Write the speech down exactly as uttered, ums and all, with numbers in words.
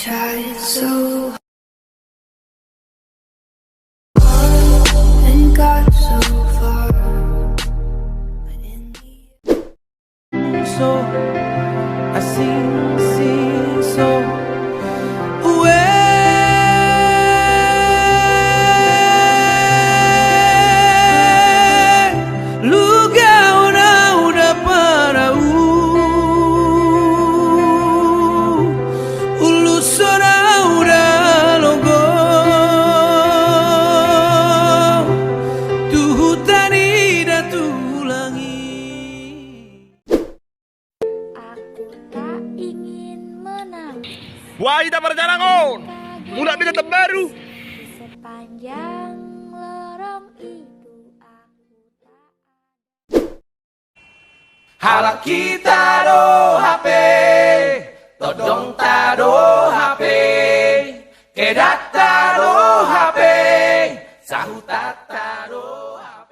Tried so hard and got so far, but in the end. So, I sing, sing so. Ué, luga ona uda parau, ulos ona uda logo, tu huta ni da tulang i. Aku tak ingin menangis. Wah, ita parjalangon. Mulak beta terbaru. Di sepanjang lorong itu aku tak ada. Halak hita do hape, tondongta do hape, kedakta do hape, sahutanta do hape.